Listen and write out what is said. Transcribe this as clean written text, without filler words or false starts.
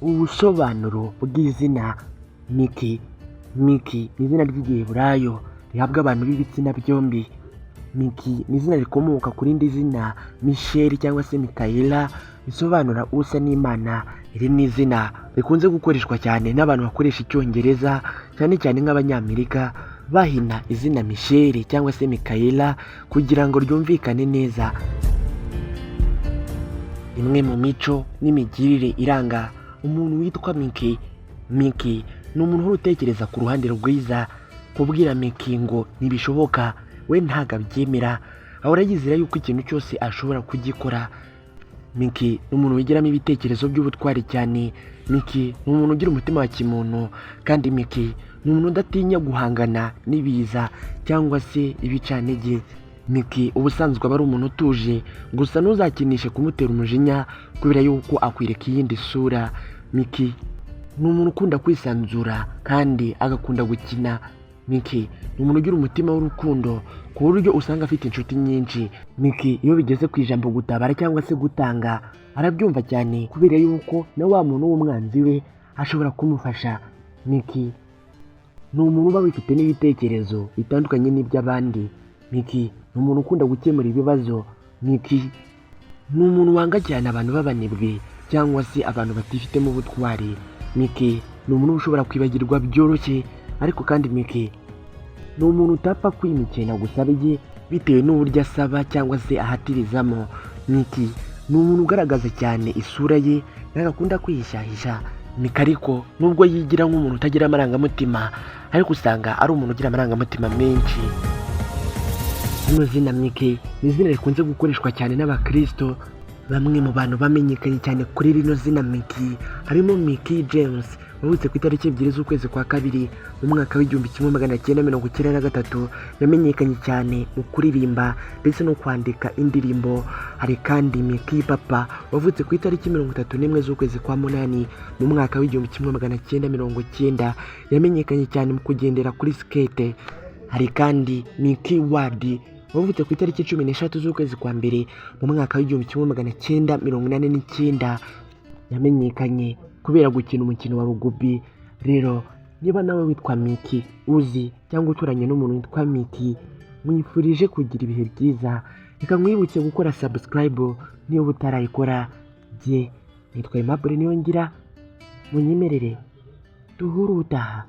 Ubusobanuro bw'izina Miki. Miki ni izina ry'Igiheburayo rihabwa abantu b'ibitsina byombi. Miki ni izina rikomoka ku rindi zina Misheli cyangwa se Mikayela, risobanura usa n'Imana. Iri ni izina rikunze gukoreshwa cyane n'abantu bakoresha Icyongereza, cyane cyane nk'Abanyamerika, bahina izina Misheli cyangwa se Mikayela kugira ngo ryumvikane neza. Imwe mu mico n'imigirire iranga umuntu witwa Miki: Miki ni umuntu uhora utekereza ku ruhande rwiza. Kubwira Miki ngo ntibishoboka, we ntabwo abyemera, ahora yizera yuko ikintu cyose ashobora kugikora. Miki ni umuntu wigiramo ibitekerezo by'ubutwari cyane. Miki ni umuntu ugira umutima wa kimuntu, kandi Miki ni umuntu udatinya guhangana n'ibiza cyangwa se ibicantege. Miki ubusanzwe aba ari umuntu utuje, gusa ntuzakinishe kumutera umujinya kubera yuko akwereka iyindi sura. Miki ni umuntu ukunda kwisanzura kandi agakunda gukina. Miki ni umuntu ugira umutima w'urukundo, ku buryo usanga afite inshuti nyinshi. Miki iyo bigeze ku ijambo gutabara cyangwa se gutanga, arabyumva cyane, kubera yuko na wa muntu w'umwanzi we ashobora kumufasha. Miki ni umuntu uba wifite n'ibitekerezo bitandukanye n'iby'abandi. Miki ni umuntu ukunda gukemura ibibazo. Miki ni umuntu wanga cyane abantu b'abanebwe cyangwa se abantu batifitemo ubutwari. Miki ni umuntu ushobora kwibagirwa byoroshye, ariko kandi Miki ni umuntu utapfa kwimikena gusa bye bitewe n'uburyo asaba cyangwa se ahatirizamo. Miki ni umuntu ugaragaza cyane isura ye, ntabwo akunda kwihishahisha. Miki ariko nubwo yigira nk'umuntu utagira amarangamutima, ariko usanga ari umuntu ugira amarangamutima menshi. Rino zina Miki ni izina rikunze gukoreshwa cyane n'Abakristo. Bamwe mu bantu bamenyekanye cyane kuri rino zina Miki harimo Mickie James, wavutse ku itariki 2 z'ukwezi kwa kabiri mu mwaka w'1993, yamenyekanye cyane mu kuririmba ndetse no kwandika indirimbo. Hari kandi Mickey Papa, wavutse ku itariki 31 z'ukwezi kwa munani mu mwaka w'1990, yamenyekanye cyane mu kugendera kuri skate. Hari kandi Micky Ward, wavutse ku itariki 13 z'ukwezi kwa mbere mu mwaka w'1989, yamenyekanye kubera gukina umukino wa rugby. Rero niba nawe witwa Miki, uzi cyangwa uturanye n'umuntu witwa Miki, mwifurije kugira ibihe byiza. Reka nkwibutse gukora subscribe niba utarayikora. Jye nitwa Aimable Niyongira, munyemerere duhure ubutaha.